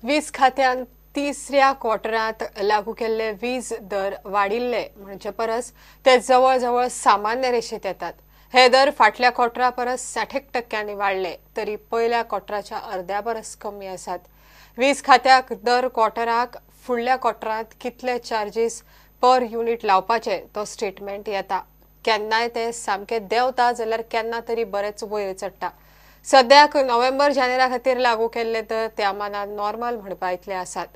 वीज खात्यान तिसऱ्या क्वॉर्टरांत लागू केल्ले वीज दर वाडिल्ले म्हणचे परस ते जवळजवळ सामान्य रेशेत येतात। हे दर फाटल्या क्वॉर्टरा परस 60% वाडले तरी पयल्या क्वॉर्टराच्या अर्द्या परस कमी आसात। वीज खात्याक दर क्वॉर्टराक फुडल्या क्वॉर्टरांत कितले चार्जीस पर युनिट लावपाचे तो स्टेटमेंट येता। केन्नाय ते सामके देंवता जाल्यार केन्ना तरी बरेच वयर चडटा। सद्याक नोव्हेंबर जानेरा खातीर लागू केल्ले दर त्या मानान नॉर्मल म्हणपा इतले आसात।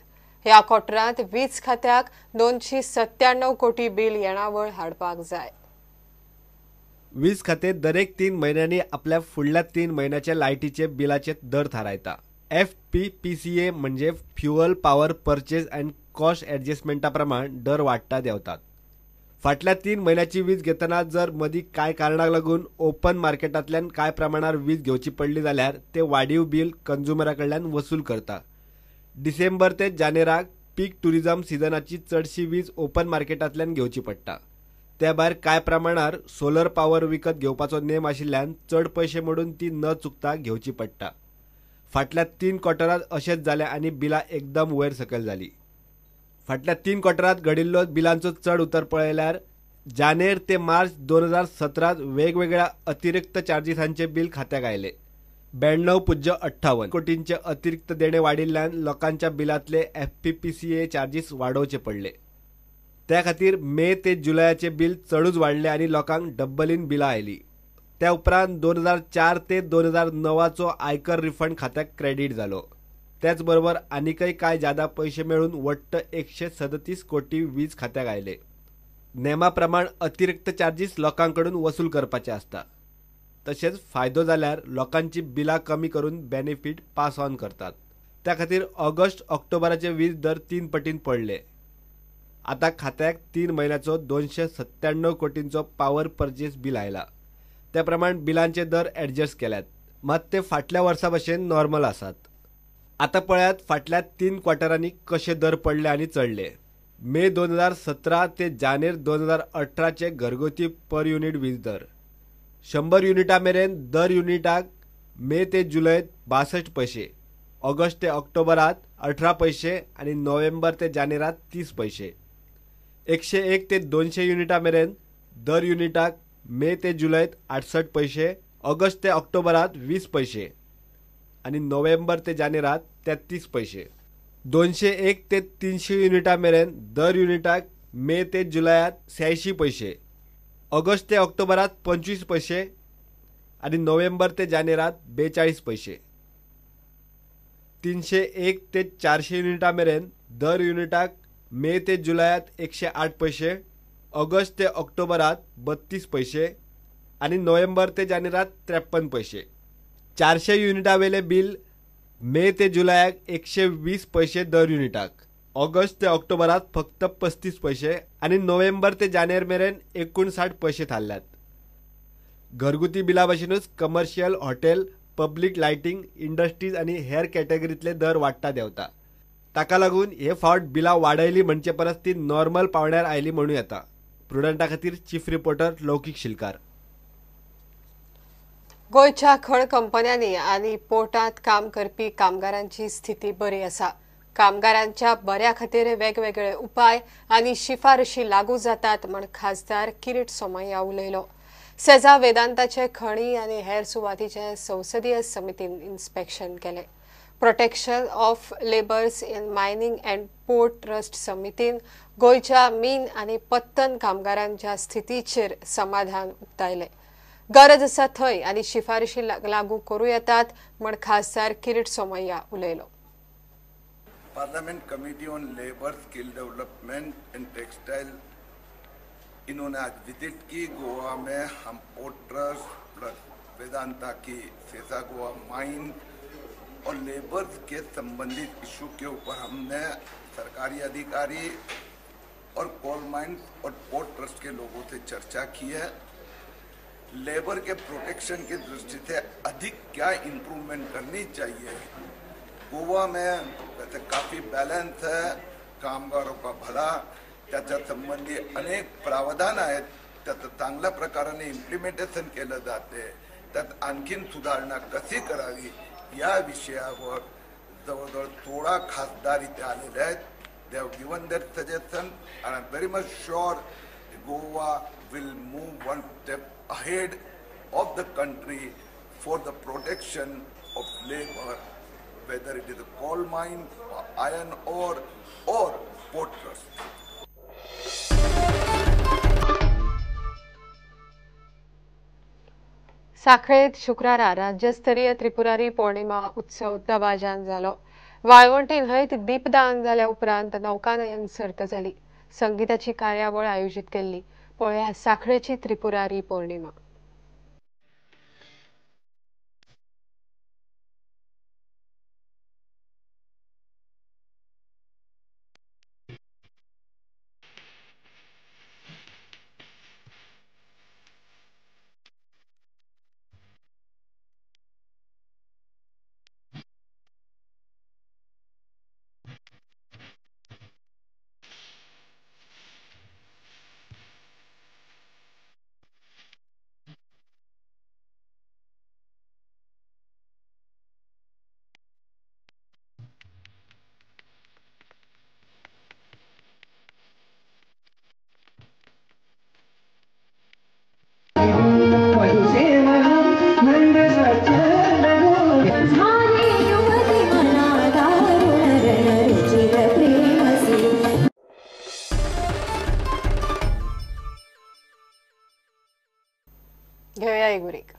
ह्या क्वॉर्टरांत वीज खात्याक 297 कोटी बिल येणावळ हाडपाक जाय। वीज खाते दरेक 3 म्हयन्यांनी आपल्या फुडल्या 3 म्हयन्याच्या लायटीचे बिलाचे दर थारायता। FPPCA म्हणजे fuel power purchase and cost ॲडजस्टमेंटा प्रमाण दर वाडटा देंवतात। फाटल्या 3 म्हयन्याची वीज घेतना जर मदीं कांय कारणाक लागून ओपन मार्केटांतल्यान कांय प्रमाणार वीज घेवची पडली जाल्यार ते वाडीव बील कंज्युमरा कडल्यान वसूल करता। डिसेंबर ते जानेराक पीक टुरिझम सिजनाची चडशी वीज ओपन मार्केटांतल्यान घेवची पडटा। त्या भायर कांय प्रमाणार सोलर पावर विकत घेवपाचो नेम आशिल्ल्यान चड पयशे मोडून ती न चुकता घेवची पडटा। फाटल्या 3 क्वॉर्टरांत अशेंच जालें आनी बिलां एकदम वयर सकयल जाली। फाटल्या 3 क्वॉर्टरांत घडिल्लो बिलांचो चड उतर पळयल्यार जानेर ते मार्च 2017 वेगवेगळ्या अतिरिक्त चार्जीसांचे बिल खात्याक आयले। 92.58 कोटींचे अतिरिक्त देणे वाडिल्ल्यान लोकांच्या बिलांतले FPPCA charges वाडोवचे पडले। त्या खातीर मे ते जुलयाचे बिल चडूच वाडले आनी लोकांक डब्बलीन बिलां आयली। त्या उपरांत 2004 ते 2009चो आयकर रिफंड खात्याक क्रेडीट जालो। त्याच बरोबर आनीकय कांय जादा पयशे मेळून वट्ट 137 कोटी वीज खात्याक आयले। नेमा प्रमाण अतिरिक्त चार्जीस लोकांकडून वसूल करपाचे आसता। तशेंच फायदो जाल्यार लोकांची बिलां कमी करून बेनिफीट पास ऑन करतात। त्या खातीर ऑगस्ट ऑक्टोबराचे वीज दर 3 पटीन पडले। आता खात्याक 3 म्हयन्याचो 297 कोटींचो पावर परचेस बील आयला। त्या प्रमाण बिलांचे दर ॲडजस्ट केल्यात, मात ते फाटल्या वर्सा भशेन नॉर्मल आसात। आता पळयात फाटल्या 3 क्वॉर्टरांनी कशे दर पडले आनी चडले। मे 2017 ते जानेर 2018चे घरगुती पर युनिट वीज दर 100 युनिटा मेरेन दर युनिटाक मे ते जुलयत 62 पैसे, ऑगस्ट ते ऑक्टोबरात 18 पैसे आनी नोव्हेंबर ते जानेरात 30 पैसे। 101 ते 200 युनिटा मेरेन दर युनिटाक मे ते जुलयत 68 पैसे, ऑगस्ट ते ऑक्टोबरात 20 पैसे आनी नोव्हेंबर ते जानेरात 33 पैसे। 201 ते 300 युनिटा मेरेन दर युनिटाक मे ते जुलयात 86 पैसे, ऑगस्ट ते ऑक्टोबरात 25 पैसे आनी नोव्हेंबर ते जानेरात 42 पैसे। 301 ते 400 युनिटा मेरेन दर युनिटाक मे ते जुलयात 108 पैसे, ऑगस्ट ते ऑक्टोबरात 32 पैसे आनी नोव्हेंबर ते जानेरात 53 पैसे। 400 युनिटा वेले बिल मे ते जुलयाक 120 पैसे दर युनिटाक, ऑगस्ट ते ऑक्टोबरात फक्त 35 पैसे आनी नोव्हेंबर ते जानेर मेरेन 59 पैसे थारल्यात। घरगुती बिला भशेनूच commercial, hotel, public lighting, industries आनी हेर कॅटेगरींतले दर वाडटा देंवता। ताका लागून हे फावट बिलां वाडयली म्हणचे परस ती नॉर्मल पावंड्यार आयली म्हणूं येता। प्रुडंटा खातीर चीफ रिपोर्टर लौकीक शिलकार। गोंयच्या खण कंपन्यांनी आनी पोर्टांत काम करपी कामगारांची स्थिती बरी आसा। कामगारांच्या बऱ्या खातीर वेगवेगळे उपाय आनी शिफारशी लागू जातात म्हण खासदार किरीट सोमय्या उलयलो। सेजा वेदांताचे खणी आनी हेर सुवातीचे संसदीय समितीन इन्स्पेक्शन केले। Protection of labours in mining and port trust समितीन गोंयच्या मीन आनी पत्तन कामगारांच्या स्थितीचेर समाधान उक्तायलें। गरज आसा थंय आनी शिफारशी लागू करूं येतात म्हण खासदार किरीट सोमय्या उलयलो। Parliament committee on labour skill development and textile इन्होंने आज विजिट की। गोवा में हम पोर्ट ट्रस्ट प्लस वेदांता की सेसा गोवा माइन और लेबर्स के संबंधित इशू के ऊपर हमने सरकारी अधिकारी और कोल माइंस और पोर्ट ट्रस्ट के लोगों से चर्चा की है। लेबर के प्रोटेक्शन की दृष्टि से अधिक क्या इम्प्रूवमेंट करनी चाहिए। गोवा में वैसे काफ़ी बैलेंस है, कामगारों का भला त्याच्या संबंधी अनेक प्रावधान आहेत, त्याचं चांगल्या प्रकाराने इम्प्लिमेंटेशन केलं जाते। त्यात आणखीन सुधारणा कशी करावी या विषयावर जवळजवळ 16 खासदार इथे आलेले आहेत. They have given that suggestion and I am very much sure Goa will move one step ahead of the country for the protection of labour, whether it is a coal mine, iron ore or port trust. साखळेत शुक्रारा राज्यस्तरीय त्रिपुरारी पौर्णिमा उत्सव दबाजान जालो. वाळवंटी न्हंयत दीपदान जाल्या उपरांत नौकानयन सर्त जाली. संगीताची कार्यावळ आयोजीत केल्ली. पळया साखळेची त्रिपुरारी पौर्णिमा. घेऊया एक ब्रेक.